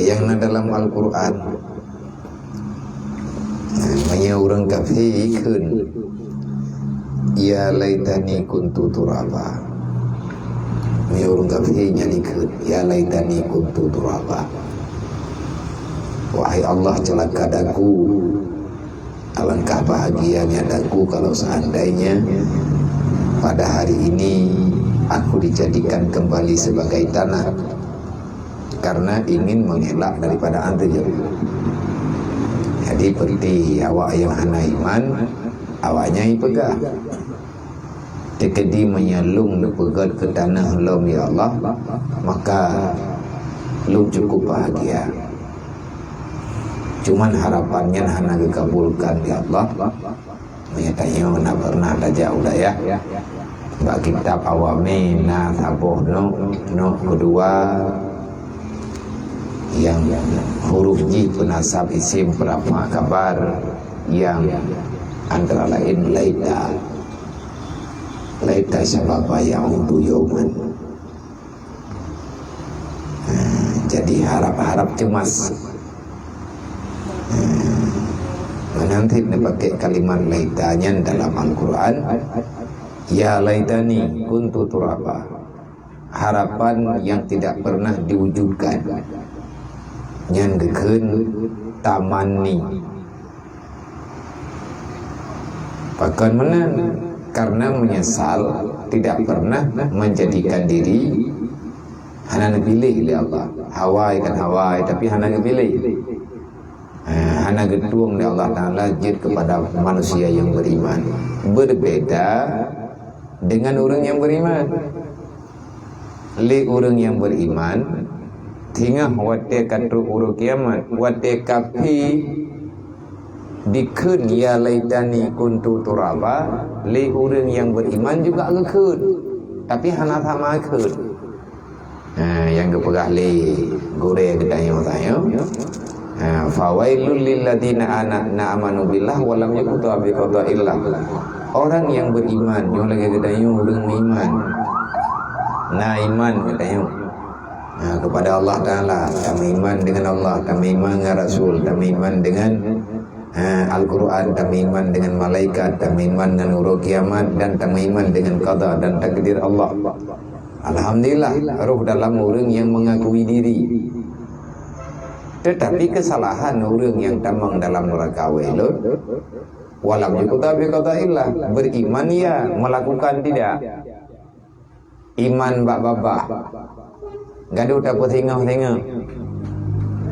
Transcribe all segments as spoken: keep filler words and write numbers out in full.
Nyang na dalam Al-Quran. Meunyoe ureuëng kafé ikheun, "Ya laitani kuntu turaba." Meunyoe ureuëng kafé nyan ikheun, "Ya laitani kuntu turaba." Wahai Allah, celaka daku. Alangkah bahagianya daku kalau seandainya pada hari ini aku dijadikan kembali sebagai tanah, karena ingin mengelak daripada anteuju. Jadi, seperti awak yang hana iman, awaknya ipeugah, Teukeudi meunyoe lôn neupeugét keu tanoh lom, ya Allah, maka lôn cukup bahagia. Cuman harapan nyan hana geukabulkan, ya Allah. Meunyoe tanyoe na pernah tajak u dayah, bak kitab Awamé na saboh nok, nok keudua nyang huruf jih peunasab isim peurafa khabar nyang antara laén laita. Laita sababa ya'udu yauman. Ha, jadi harap-harap cemas. Ha, meunan cit neupaké kalimat laita nyan dalam Al-Quran, "Ya laitani kuntu turaba." Harapan yang tidak pernah diwujudkan. Nyan geukheun tamanni. Pakon meunan? Karena menyesal tidak pernah menjadikan diri hana neupiléh lé Allah. Hawa kan hawa, tapi hana geupiléh. Eh, hana geutueng lé Allah Taala jeuet kepada manusia yang beriman. Berbeda dengan ureuëng nyang beriman. Lé ureuëng nyang beriman, singoh watée ka trok uroe kiamat, watée kafé dikheun, "Ya laitani kuntu turaba," lé ureuëng nyang beriman juga geukheun, tapi hana sama kheun. Ha, nyang geupeugah lé gurée geutanyoe-tanyoe. Ha, "Fawailul lilladzina ana-, na amanu billah wa lam yuqta bi qadaillah." Orang yang beriman, nyoe lagée geutanyoe ureuëng meuiman. Na iman geutanyoe. Ha, kepada Allah Taala, tameuiman dengan Allah, tameuiman dengan Rasul, tameuiman dengan, ha, Al-Quran, tameuiman dengan malaikat, tameuiman dengan uroe kiamat, dan tameuiman dengan qada dan takdir Allah. Alhamdulillah, roh dalam ureuëng yang mengakui diri. Tetapi kesalahan ureuëng yang tamong dalam neraka Wailun, wa lam yuqta bi qadaillah, beriman ya, melakukan tidak. Iman bak babah. Gadoh tapeusingoh-singoh.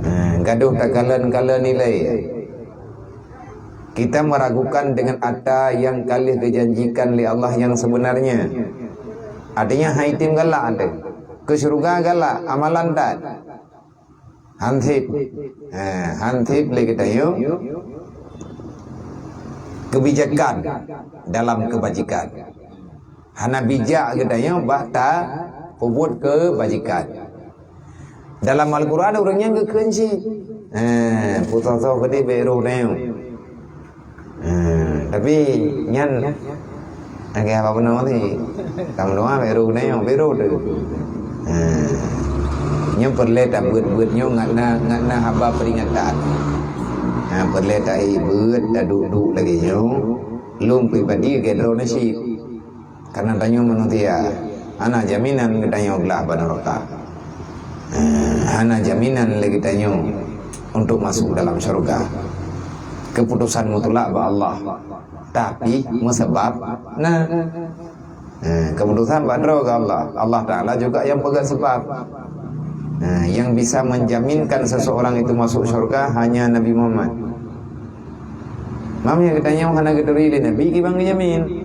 Ha, gadoh takalon-kalon nilai. Kita meragukan dengan ata yang ka lheueh geujanjikan lé Allah yang sebenarnya. Artinya, hai tem galak ata. Keu syeuruga galak, amalan that. Hansip. Ha, hansip lé geutanyoe kebijakan dalam kebajikan. Hana bijak geutanyoe bak tapeubuet keubajikan. Dalam Al-Quran ureuëng nyan geukheun cit. Eh, putoh-toh keudeh bek roh tanyoe. Eh, tapi nyan lagée haba bunoe tadi. Kamoe doa bek roh tanyoe, bek roh tu. Eh, nyan peureulée tabeuet-beuet nyoe ngat na, ngat na haba peringatan. Ha, peureulée tahi beuet, taduek-duek lagée nyoe. Lôn pribadi lagée droeneuh cit. Karena tanyoe manusia, hana jaminan geutanyoe glah bak neraka. Eh, hana jaminan lé geutanyoe untuk masuk dalam syurga. Keputusan mutlak bak Allah. Tapi meusabab na. Eh, keputusan bak droe keu Allah. Allah Taala juga yang peugah sebab. Eh, yang bisa menjaminkan seseorang itu masuk syurga hanya Nabi Muhammad. Mam nyang geutanyoe hana geuturi lé Nabi, kiban geujamin.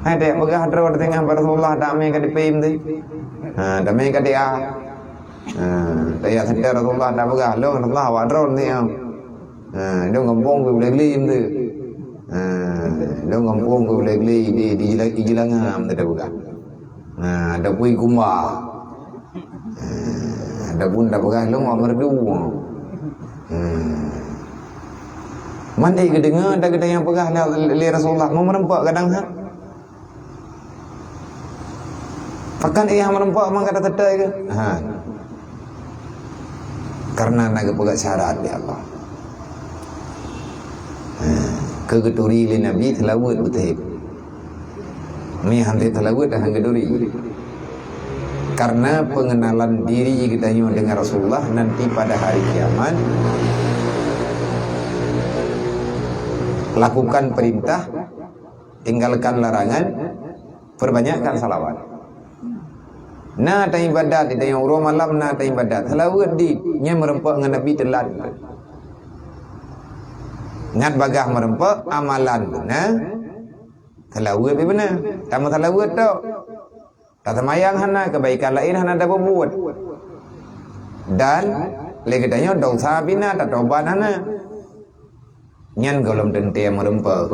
Hai, tapeugah droe teuh ngon Rasulullah, damé ka dipém teuh. Ha, damé ka dia. Ha, tajak seutôt Rasulullah tapeugah, "Lôn Rasulullah awak droe teuh." Ha, lôn gampông keu Blegli teuh. Ha, lôn gampông keu Blegli di, di Jila-, di Jilangam teuh tapeugah. Ha, ataupun Kumba. Ha, ataupun tapeugah lôn awak Meureudu. Ha. Man ék geudeungoe dan geutanyoe peugah lé, lé Rasulullah, "Meureumpok kadang ha?" Pakon ék meureumpok man ka tateutôi keu? Ha. Karena na geupeugah syarat lé Allah. Ha, keu geuturi lé Nabi, seulaweuet beuteuhép. Meuhan teuh seulaweuet dah geuturi. Karena pengenalan diri geutanyoe dengan Rasulullah nanti pada hari kiamat, lakukan perintah, tinggalkan larangan, perbanyakkan salawat. Na taibadat, di tanyoe uroe malam na taibadat. Seulaweuet di, nyan meureumpok ngon Nabi teulat. Ngat bagaih meureumpok, amalan beuna, seulaweuet pih beuna. Tameuseulaweuet tok. Taseumayang hana, keubaikan laén hana tapeubuet. Dan lé geutanyoe desya pih na, tatobat hana. Nyan gohlom teuntée meureumpok.